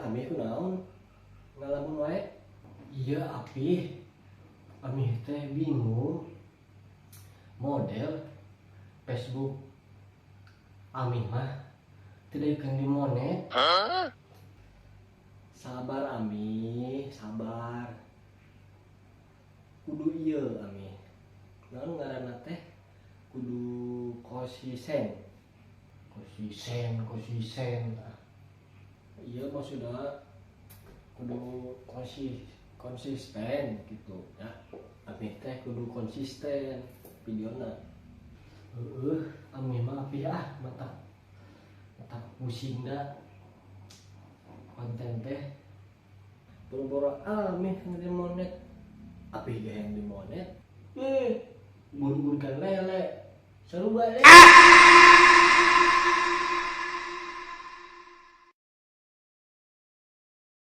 Amih kunaon ngalamun wae? Iya, Apih. Amih teh bingung. Model Facebook Amih mah tidak ikan dimonet. Sabar, Amih, sabar. Kudu ieu, Amih. Naon ngaranna teh? Kudu konsisten. Konsisten, konsisten. Ah. Iya, maksudnya kudu konsisten gitu ya. Amih teh kudu konsisten videona. Heeh, Amih mah, Apih, ah, mata mata pusing dah konten teh. Boro-boro Amih yang dimonet, Apih ge yang dimonet. Eh, buru-buru kan lele. Seru banget.